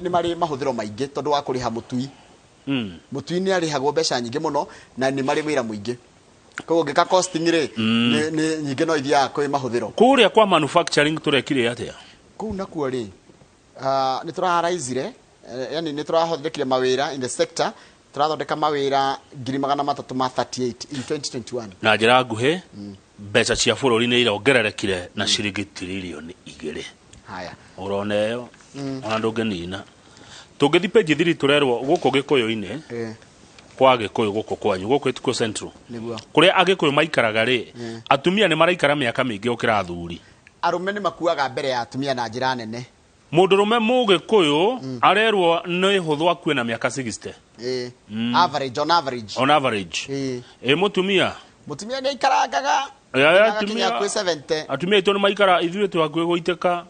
marĩ mahũthĩro maingĩ tondũ wa kũrĩha mũtui. Mũtui nĩ arĩhagwo mbeca nyingĩ mũno na nĩ marĩ wĩra mũingĩ, koguo ũngĩka costing rĩ, nĩ nyingĩ no ithiaga kwĩ mahũthĩro. Kũrĩa kwa manufacturing tũrekire atĩa? Kũu nakuo rĩ, nĩ tũraraizire, yani nĩ tũrathondekire mawĩra in the sector, tũrathondeka mawĩra 338,000 in 2021. Na njĩra nguhĩ, mbeca cia bũrũri nĩ irongererekire na ciringi 2 tiririoni. Haya. Ũrona ĩyo ona ndũngĩnina. Tũngĩthi page 3, tũrerwo gũkũ gĩkũyũ-inĩ, kwa gĩkũyũ gũkũ kwanyu gũkũ ĩtukũ central, Nĩguo. Kũrĩa agĩkũyũ maikaraga rĩ, atumia nĩ maraikara mĩaka mĩingĩ gũkĩra athuri. Arũme nĩ makuaga mbere ya atumia na njĩra nene. Mũndũrũme mũgĩkũyũ arerwo nĩ hũthũ akue na mĩaka 60. Average, on average. On average. Ĩ mũtumia? Mũtumia nĩ aikarangaga Ya, agakinya kwĩ 70. Atumia aitũ nĩ maikara, ithuĩ twĩ hakuhĩ gũitĩka.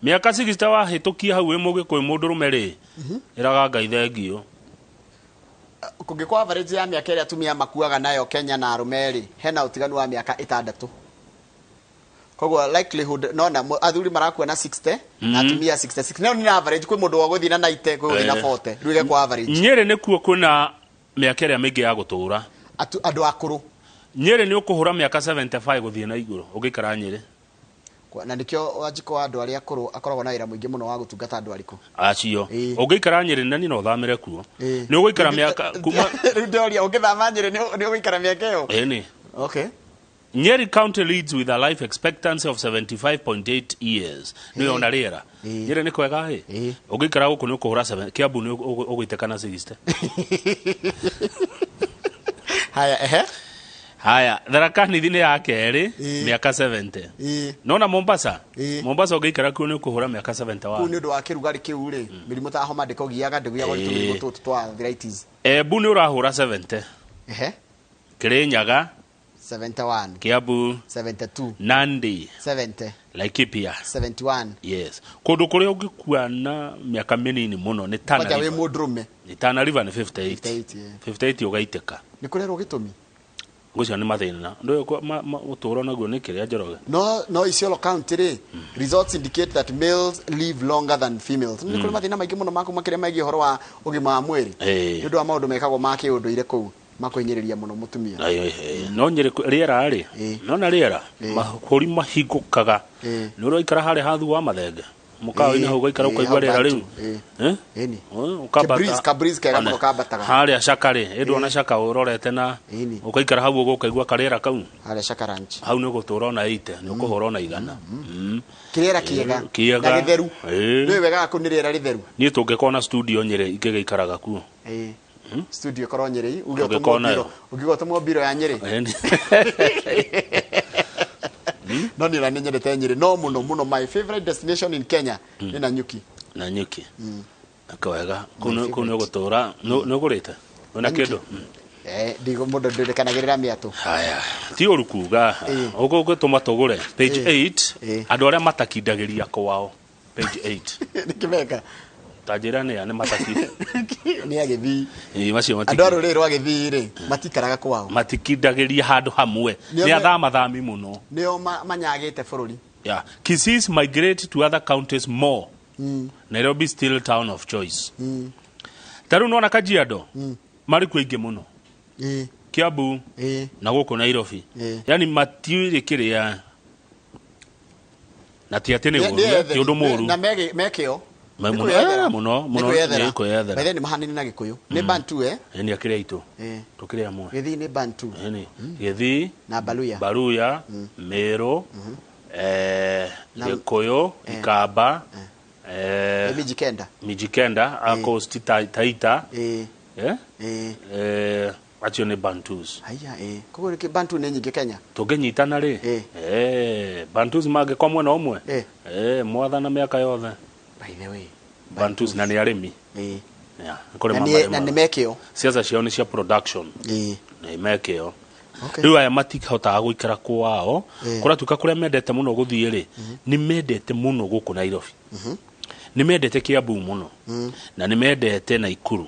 Mĩaka 60 wahĩtũkia hau wĩ mũgĩkũyũ mũndũrũme rĩ, ĩraga Ngai thengio. Kũngĩkorwo average ya mĩaka ĩrĩa atumia makuaga nayo Kenya na arũme rĩ, hena ũtiganu wa mĩaka 6. Koguo likelihood nona athuri marakua na 60 na atumia 66. No nĩ average, kwĩ mũndũ wa gũthiĩ na 90, kwĩ gũthiĩ na 40, rĩu ĩgekwo average. Nyĩrĩ nĩkuo kwĩna mĩaka ĩrĩa mĩingĩ ya gũtũũra. Andũ akũrũ. Nyĩrĩ nĩ ũkũhũra mĩaka 75 gũthiĩ na igũrũ ũngĩikara Nyĩrĩ. Na nĩkĩo Wanjikũ wa andũ arĩa akũrũ akoragwo na wĩra mũingĩ mũno wa gũtungata andũ arĩkũ. Acio ũngĩikara Nyĩrĩ na niĩ no thamĩre kuo, nĩ ũgũikara mĩaka kuma Rĩu ndoria, ũngĩthama Nyĩrĩ nĩ ũgũikara mĩaka ĩyo? Ĩni. Okay. Nyeri County leads with a life expectancy of 75.8 years. Nĩ ona rĩera. Nyeri nĩ kwega ĩ. Ũngĩikara gũkũ nĩ ũkũhũra 7, Kiambu nĩ ũgũitĩka na 60. Haya, ehe. Haya, Tharaka Nithi nĩ ya kerĩ, mĩaka 70. Nona Mombasa? Mombasa ũngĩikara kuo nĩ ũkũhũra mĩaka 71. Kũu nĩ ũndũ wa kĩrugarĩ kĩu rĩ, mĩrimũ ta homa ndĩkũgiaga, ndĩgiagwo nĩ tũmĩrimũ tũtũ twa arthritis. Embu nĩ ũrahũra 70. Kirinyaga, 71. Kiambu, 72. Nandi, 70. Laikipia. 71. Yes. Kũndũ kũrĩa ũngĩkua na mĩaka mĩnini mũno nĩ Tana Kwanja wĩ River. mũndũrũme. Nĩ Tana River nĩ 58. 58, yeah. 58 ũgaitĩka. Nĩ kũrerwo gĩtũmi. Ngũcio nĩ mathĩna. Ndũĩ ũtũũro naguo nĩ kĩrĩa, Njoroge. No Isiolo County rĩ, results indicate that males live longer than females. Nĩ kũrĩ mathĩna maingĩ mũno maku makĩria megiĩ ũhoro wa ũgima wa mwĩrĩ nĩ ũndũ wa maũndũ mekagwo ma kĩũndũire kũu makũhinyĩrĩria mũno mũtumia. No Nyĩrĩ rĩera rĩ, nona rĩera mahũri mahingũkaga, nĩ ũraikara harĩa hathu wa mathenge mũkawa-inĩ hau ũgaikara ũkaigua hau rĩera rĩu. Bantu, Eh? Ĩni. Oh, ũkambata. Kabreeze kega mũno kambataga. Harĩa Shaka rĩ, ĩndũ Shaka ũrorete na ũgaikara hau ũguo ũkaigua karĩera kau. Harĩa Shaka Ranch. Hau nĩ ũgũtũra ona 80, nĩ ũkũhũra ona 100. Kĩrĩera kĩega. Kĩega. Na gĩtheru. Nĩ wega kũu nĩ rĩera rĩtheru. Niĩ tũngĩkona studio Nyĩrĩ ingĩgĩikaraga kuo. Studio ĩkorwo Nyĩrĩ, uge ũtũmwo Ũngĩkona mbiro, yo. ũngiuga ũtũmwo mbiro ya Nyĩrĩ. Ĩni. No niĩ ona nĩ nyendete Nyĩrĩ no mũno mũno, my favorite destination in Kenya nĩ Nanyuki. Na nyuki kwega kũu kũu nĩ ũgũtũra nĩ ũgũrĩte wĩna Nanyuki. kĩndũ. Ndigo mũndũ ndĩrekanagĩrĩra mĩatũ. Haya, ti ũru kuga ũguo ũgĩtũma tũgũre page 8, andũ arĩa matakindagĩria kwao. Page 8. Nĩkĩ meka? Ta njĩra nĩ a nĩ mataki. Nĩ agĩthii. Ĩĩ, macio Andũ a matikindagĩria. rũrĩrĩ rwa gĩthii rĩ, matikaraga kwao. Matikindagĩria handũ hamwe. Nĩo Nĩ athamathami mũno. Nĩo manyagĩte bũrũri. Yeah. Kisiis migrate to other counties more. Nairobi still town of choice. Ta rĩu nona Kajiado marĩ kuo aingĩ mũno. Kiambu na gũkũ Nairobi. Yani matiũĩ kĩrĩa na ti atĩ nĩ ũru, ti ũndũ mũru. Na mekĩo. Mũno, Nĩ kwĩyethera. mũno, Nĩ mũno, kwĩyethera. nĩ kwĩyethera. By the way, nĩ mahanini na Gĩkũyũ. Nĩ Bantu, eh? Nĩ akĩrĩa aitũ. Tũkĩrĩ amwe. Gĩthii nĩ Bantu. Ĩni. Gĩthii, Na Baluya. Baruya, Meru, Gĩkũyũ, Ikamba, Mijikenda. Mijikenda, a Coast Taita, eh? Acio nĩ Bantus. Haya, eh. Koguo nĩkĩ Bantu nĩ nyingĩ Kenya? Tũngĩnyitana rĩ, Bantus mangĩkwa mwena ũmwe, mwathana mĩaka yothe. By the way, Bantus na nĩ arĩmi. Yeah, nĩ kũrĩma Na marĩmaga. nĩ mekĩo. Siasa ciao nĩ cia production. Nĩ mekĩo. Okay. Rĩu aya matihotaga gũikara kwao. Kũratuĩka kũrĩa mendete mũno gũthiĩ rĩ, nĩ mendete mũno gũkũ Nairobi. Nĩ mendete Kiambu mũno. Na nĩ mendete Naikuru.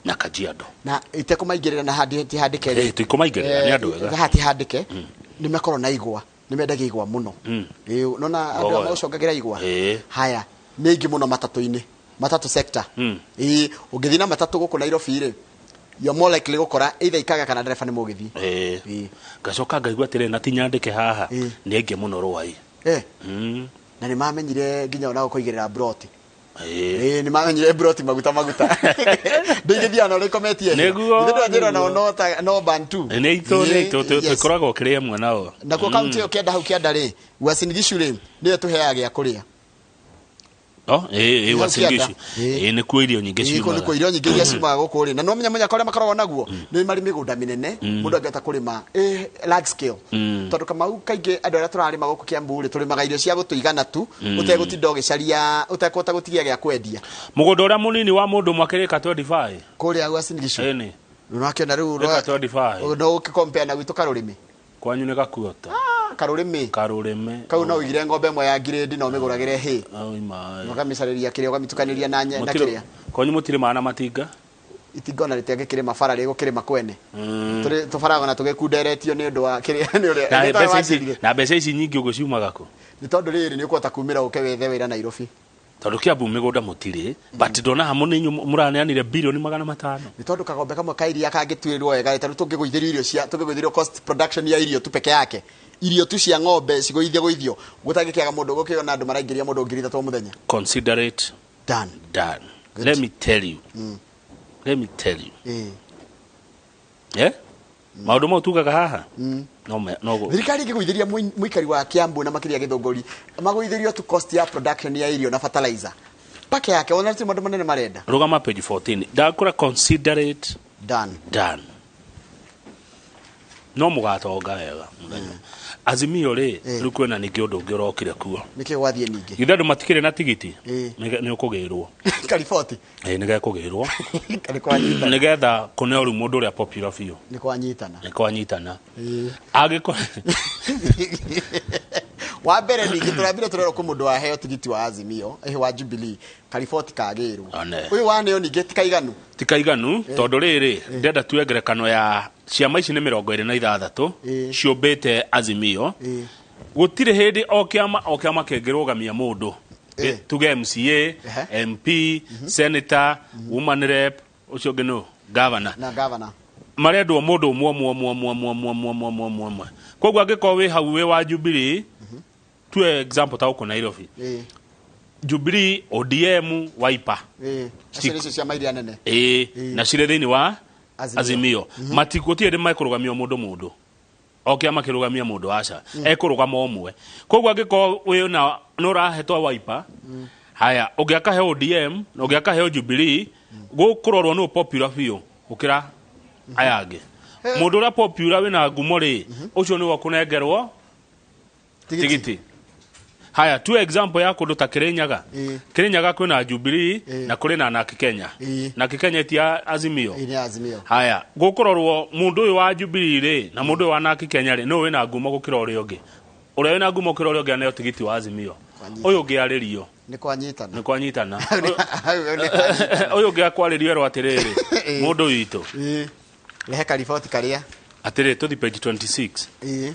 Na Kajiado. Na itekũmaingĩrĩra na handi ti handĩke rĩ. Tũikũmaingĩrĩra, nĩ andũ ega. Haha ti handĩke. Nĩ makorwo na igwa. Nĩ mendagia igwa mũno. Nona andũ Mbogo. aya maũcongagĩra igwa. Haya, nĩ aingĩ mũno matatũ-inĩ. Matatũ sector. Ũngĩthiĩ na matatũ gũkũ Nairobi rĩ, you're more likely gũkora either ikaga kana ndereba nĩ mũgĩthiĩ. Ngacoka ngaigua atĩrĩ, na ti nyandĩke haha, nĩ aingĩ mũno Rwai. Na nĩ mamenyire nginya ona gũkũigĩrĩra broti. Nĩ mamenyire broti maguta maguta. Ndingĩthiĩ ona ũrĩa ikometie. Nĩguo, Ithe ndwanjĩrwo nĩguo. no ta no Bantu. Nĩ itũ, nĩ itũ, tũkoragwo kĩrĩ amwe nao. Nakuo kaunti ĩyo kĩanda hau kĩanda rĩ, Uasin Gishu rĩ, nĩyo tũheaga gĩa kũrĩa. Oh, Hau Uasin kĩanda. Gishu. Nĩkuo irio nyingĩ Kũu ciumaga. nĩkuo irio nyingĩ iria ciumaga gũkũ rĩ. Na no menya mũnyaka ũrĩa makoragwo naguo, nĩ marĩ mĩgũnda mĩnene, mũndũ angĩhota kũrĩma, large scale. Tondũ Kamau kaingĩ andũ arĩa tũrarĩma gũkũ Kiambu rĩ, tũrĩmaga irio cia gũtũigana tu, ũtegũtinda ũgĩcaria, ũtekũhota gũtigia gĩa kwendia. Mũgũnda ũrĩa mũnini wa mũndũ ũmwe akĩrĩka 25. Kũrĩa Uasin Gishu. Ĩni. Nĩwakĩona rĩu Ĩka 25. no ũkĩ-compare na gwitũ karũrĩmĩ. Kwanyu nĩ gakuota. Karũrĩmĩ. Karũrĩmĩ. Kau no ũigire ng'ombe ĩmwe ya grade na ũmĩgũragĩre hay. Oi maĩ. Ũkamĩcarĩria kĩrĩa, ũkamĩtukanĩria na na kĩrĩa. Kwanyu mũtirĩmaga na matinga? Itinga ona rĩtiangĩkĩrĩma bara rĩgũkĩrĩma kwene. Tũrĩ tũbaraga na tũgĩkunderetio nĩ ũndũ wa kĩrĩa, nĩ ũrĩa. Na Nĩ tondũ wanjĩrire. mbeca ici nyingĩ ũguo ciumaga kũ? Nĩ tondũ rĩrĩ nĩ ũkũhota kumĩra ũke wethe wĩra Nairobi. Tondũ Kiambu mĩgũnda mũtirĩ, but ndona hamwe nĩ inyuĩ mũraneanire bilioni magana matano. Nĩ tondũ kagombe kamwe ka iria kangĩtuĩrwo wega, ta rĩu tũngĩgũithĩrio irio cia, tũngĩgũithĩrio cost production ya irio tu peke yake. Irio tu cia ng'ombe cigũithio gũithio, gũtangĩkĩaga mũndũ gũkĩona andũ maraingĩria mũndũ ngiri ithatũ o mũthenya. Consider it Done. done. Good. Let me tell you. Let me tell you. Maũndũ mau tugaga haha? No me, no go. Thirikari ĩngĩgũithĩria mũikari wa Kiambu na makĩria Gĩthũngũri, magũithĩrio tu cost ya production ya irio na fertilizer. Pake yake, ona ti maũndũ manene marenda. Rũgama page 14. Ndakũra consider it Done. done. No mũgatonga wega mũthenya. Azimio rĩ, rĩu kwĩna ningĩ ũndũ ũngĩ ũrokire kuo. Nĩkĩ gwathiĩ ningĩ? Githĩ andũ matikĩrĩ na tigiti? Nĩ ũkũgĩrwo. Kariboti. Nĩ gekũgĩrwo. Nĩ kwanyitana. Nĩgetha kũneo rĩu mũndũ ũrĩa popular biũ. Nĩ kwanyitana. Nĩ kwanyitana. Angĩkorwo Wa mbere ningĩ tũrambire tũrerwo kwĩ mũndũ waheo tigiti wa Azimio, wa Jubilee, kariboti kagĩrwo. One. Ũyũ waneo ningĩ ti kaiganu. Ti kaiganu, tondũ rĩrĩ, ndĩrenda tuwe ngerekano ya ciama ici nĩ mĩrongo ĩrĩ na ithathatũ, ciũmbĩte Azimio. Gũtirĩ hĩndĩ o kĩama, o kĩama kĩngĩrũgamia mũndũ. Tuge MCA, MP, Senator, Woman Rep, ũcio ũngĩ nũ? Governor. Na governor. Marendwo mũndũ ũmwe, ũmwe, ũmwe, ũmwe, ũmwe, ũmwe, ũmwe, ũmwe, ũmwe, ũmwe, ũmwe. Koguo angĩkorwo wĩ hau wĩ wa Jubilee, tuwe example ta gũkũ Nairobi. Jubilee, ODM, Wiper. Acio nĩcio ciama iria nene. Na cirĩ thĩinĩ wa Azimio. Azimio. Matigũtirĩ hĩndĩ mekũrũgamia mũndũ mũndũ. O kĩama kĩrũgamia mũndũ aca. Ekũrũgama ũmwe. Koguo angĩkorwo wĩna nĩ ũrahetwo Wiper, haya, ũngĩ akahe ODM, na ũngĩ akaheo Jubilee, gũkũrorwo nũ popular biũ gũkĩra aya angĩ. Mũndũ ũrĩa popular wĩna ngumo rĩ, ũcio nĩwe ũkũnengerwo tigiti. Haya, tu example ya kũndũ ta Kirinyaga. Kirinyaga kwĩna Jubilee na kũrĩ na Narc Kenya. Narc Kenya ti ya Azimio. Nĩ Azimio. Haya, gũkũrorwo mũndũ ũyũ wa Jubilee rĩ na mũndũ ũyũ wa Narc Kenya rĩ, nũ wĩna ngumo gũkĩra ũrĩa ũngĩ? Ũrĩa wĩna ngumo gũkĩra ũrĩa ũngĩ aneo tigiti wa Azimio. Kwanyitana. Ũyũ ũngĩ arĩrio. Nĩ kwanyitana. Nĩ kwanyitana. Hau nĩ kwanyitana. Ũyũ ũngĩ akwarĩrio erwo atĩrĩrĩ, mũndũ witũ. Ĩĩ. Rehe kariboti karĩa. Atĩrĩ, tũthi page 26. Ĩĩ.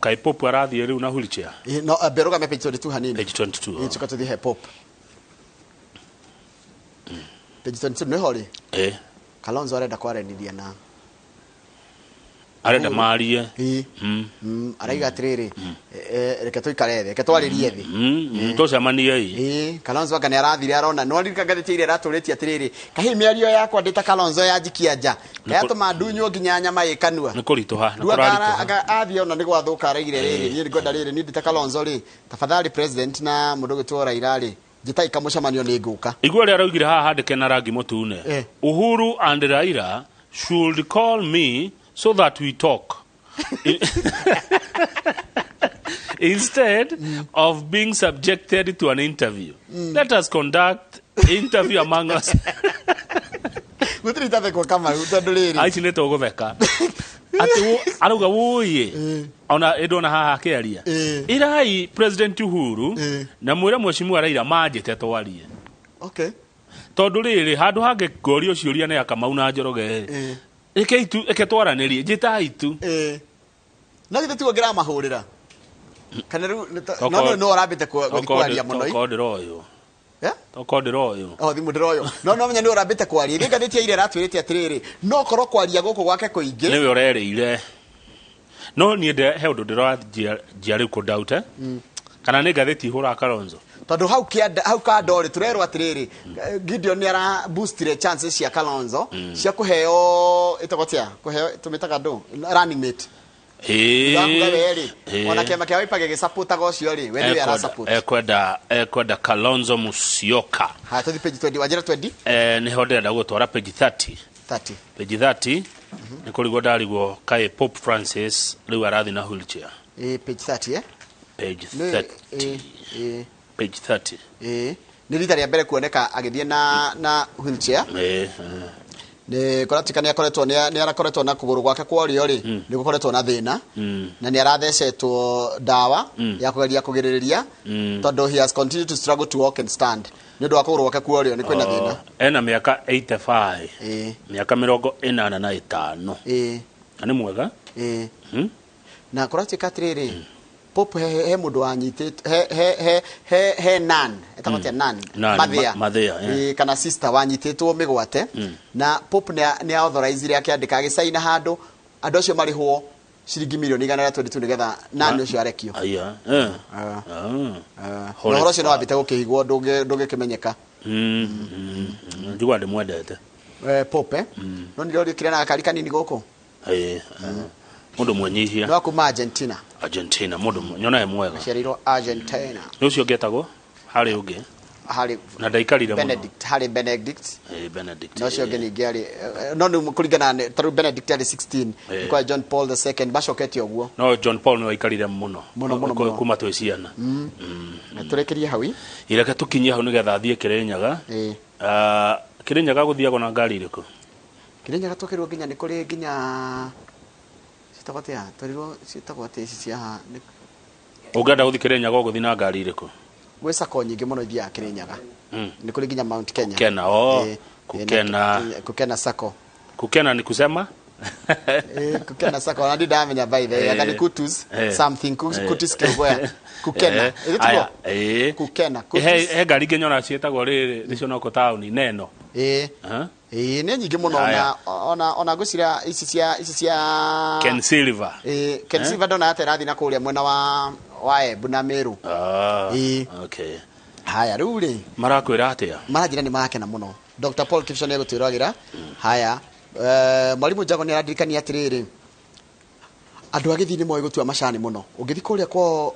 Kaĩ Pope arathiĩ rĩu na wheelchair? Ĩĩ, no ambe rũgame page 22 hanini. Page 22. Ĩĩ, coka tũthiĩ he Pope. Page 22 nĩho rĩ. Eh. Kalonzo arenda kwaranĩria na Arenda marie. Ĩĩ. Araiga atĩrĩrĩ, reke tũikare thĩ, reke twarĩrie thĩ. Tũcemanie ĩ. Ĩĩ, Kalonzo anga nĩ arathire arona. No ririka ngathĩti ĩrĩa ĩratũrĩtie atĩrĩrĩ, kahihi mĩario yakwa ndĩ ta Kalonzo yanjikia nja. Yatũma ndunywo nginya nyama ĩ kanua. Nĩ kũritũha, nĩ Rĩu anga kũraritũha. anga athiĩ ona nĩ gwathũka araigire rĩrĩ, niĩ ngwenda rĩrĩ, niĩ ndĩ ta Kalonzo rĩ, tafadhali president na mũndũ ũgwĩtwo Raila rĩ, njĩtai kamũcemanio nĩ ngũka. Igua ũrĩa araugire haha handĩke na rangi mũtune. Uhuru and Raila should call me so that we talk. Instead of being subjected to an interview. Let us conduct interview among us. Gũtirĩ itathekwo Kamau tondũ rĩrĩ. Aici nĩ tũgũtheka. Atĩ arauga wũiĩ. Ona ĩndona haha akĩaria. Ĩrai President Uhuru na mwĩre Mheshimiwa Raila manjĩte twarie. Okay. Tondũ rĩrĩ handũ hangĩ ngorio ciũria nĩ Akamau na Njoroge. Reke itu, reke twaranĩrie, njĩtai tu. No githĩ tiguo ngĩramahũrĩra? Kana rĩu no no no ũrambĩte gũthiĩ kwaria mũno. Tokorwo ndĩroywo. Eh? Tokorwo ndĩroywo. O thimũ ndĩroywo. No no menya nĩ ũrambĩte kwaria. Ithuĩ ngathĩti ya ira ĩratwĩrĩte atĩrĩrĩ, no korwo kwaria gũkũ gwake kũingĩ. Nĩwe ũrerĩire. No niĩ he ũndũ ndĩranjia rĩu kũ-doubt, eh? Kana nĩ ngathĩti ihũraga Kalonzo. Tondũ hau kĩanda, hau kando rĩ, tũrerwo atĩrĩrĩ, Gideon nĩ ara boostire chances cia Kalonzo cia kũheo ĩtagwo atĩa? Kũheo tũmĩtaga ndũ? Running mate. Ndakuga we rĩ, ona kĩama kĩa Wiper gĩgĩsupportaga ũcio rĩ, we nĩwe arasupport. Ekwenda Kalonzo Musyoka. Haya, tũthiĩ page 20, wanjĩra 20? Nĩho ndĩrenda gũtwara page 30. 30. Page 30, nĩ kũrigwo ndarigwo kaĩ Pope Francis rĩu arathiĩ na wheelchair. Page 30, eh? Page Nĩ, 30. Page 30. Nĩ rita rĩa mbere kuoneka agĩthiĩ na wheelchair. Nĩ kũratuĩka nĩ akoretwo, nĩ arakoretwo na kũgũrũ gwake kwa ũrĩo rĩ, nĩ gũkoretwo na thĩna. Na nĩ arathecetwo ndawa ya kũgeria kũgirĩrĩria, tondũ he has continued to struggle to walk and stand. Nĩ ũndũ wa kũgũrũ gwake kwa ũrĩo nĩ kwĩna thĩna. Ena mĩaka 85. Mĩaka mĩrongo ĩnana na ĩtano. Na nĩ mwega? Na kũratuĩka atĩrĩrĩ, Pope he mũndũ wanyitĩtwo, he nan, etagwo atĩa nan? Nan, Mathia. Mathia, yeah. Kana sister wanyitĩtwo mĩgwate. Na Pope nĩ authorizire akĩandĩka agĩcaina handũ andũ acio marĩhwo ciringi mirioni igana rĩa 22 nĩgetha nan ũcio arekio. Aya, Na ũhoro ũcio nĩ wambĩte gũkĩhigwo, ndũngĩkĩmenyeka. Njigua ndĩmwendete. Pope, eh? No nĩ ndĩrorĩkire na gakari kanini gũkũ. Mũndũ mwenyihia. Nĩ wa kuma Argentina. Argentina, mũndũ nyona e mwega. Aciarĩirwo Argentina. Nĩ ũcio ũngĩ etagwo? Harĩ ũngĩ. Harĩ Na ndaikarire mũno. Benedict, harĩ Benedict. Benedict. No ũcio ũngĩ ningĩ arĩ, no nĩ kũringana na, tarĩu Benedict arĩ 16. Nĩ kwa John Paul the second, macokete ũguo. No John Paul nĩ waikarire mũno. Mũno, mũno, mũno. Kuma twĩ ciana. Na tũrĩkĩrie hau ĩ? Ireke tũkinyie hau nĩgetha athiĩ Kĩrĩnyaga. Kĩrĩnyaga gũthiagwo na ngari ĩrĩkũ? Kĩrĩnyaga twakĩrwo nginya nĩ kũrĩ nginya ciĩtagwo atĩa? Twerirwo ciĩtagwo atĩa ici cia haha? Nĩ Ũngĩenda gũthiĩ Kĩrĩnyaga ũgũthiĩ na ngari ĩrĩkũ? Gwĩ sacco nyingĩ mũno ithiaga Kĩrĩnyaga. Nĩ kũrĩ nginya Mount Kenya. Kukena, oh. Kukena. Kukena sacco. Kukena ni kusema? Kukena sacco. Ona ndi ndamenya by the way. Aka ni Kutus. Something. Kutus Kĩũngũya. Kukena. Ĩĩ, tiguo? Aya, Kukena, Kutus. He ngari ingĩ nyona ciĩtagwo rĩrĩ, nĩcio no kũ taũni, Neno. Nĩ nyingĩ mũno, Aya. ona ngwĩciria ici cia Ken Silver. Ken Silver ndona ata ĩrathiĩ na kũrĩa mwena wa Embu na Meru. Haya, rĩu rĩ. Marakwĩra atĩa? Maranjĩra nĩ marakena mũno. Dr. Paul Kipsho nĩ egũtwĩragĩra. Haya, Mwalimu Njago nĩ arandirikania atĩrĩrĩ, andũ a Gĩthii nĩ moĩ gũtua macani mũno. Ũngĩthiĩ kũrĩa kwao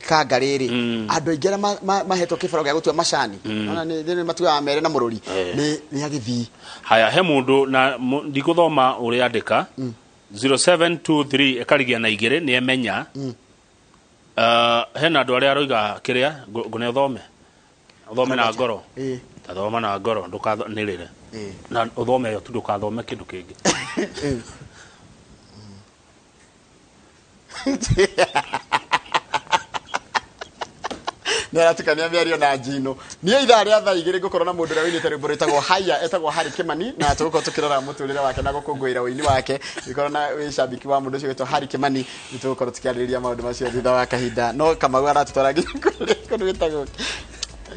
Kanga rĩrĩ, andũ aingĩ arĩa mahetwo kĩbaro gĩa gũtua macani, ona nĩ matuaga mere na mũrũri, nĩ a Gĩthii. Haya, he mũndũ na ndigũthoma ũrĩa andĩka. 0723 ĩkarigia na igĩrĩ, nĩ emenya. Hena andũ arĩa aroiga kĩrĩa, ngũne ũthome. Ũthome na ngoro. Ta thoma na ngoro, ndũkanĩrĩre. Na ũthome ĩyo tu, ndũkathome kĩndũ kĩngĩ. Nĩ aratukania mĩario na njino. Niĩ ithaa rĩa thaa 2 ngũkorwo na mũndũ ũrĩa ũinĩte rwĩmbo rwĩtagwo Haya, etagwo Harry Kimani, na tũgũkorwo tũkĩrora mũtũrĩre wake na gũkũngũĩra ũini wake. Gĩkorwo na wĩ cambiki wa mũndũ ũcio wĩtwo Harry Kimani, nĩ tũgũkorwo tũkĩarĩrĩria maũndũ macio thutha wa kahinda. No Kamau aratũtwara nginya kũrĩa kũndũ gwĩtagwo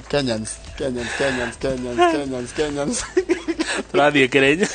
Kenyans, Kenyans, Kenyans, Kenyans, Kenyans, Kenyans. Tũrathiĩ Kĩrĩnya.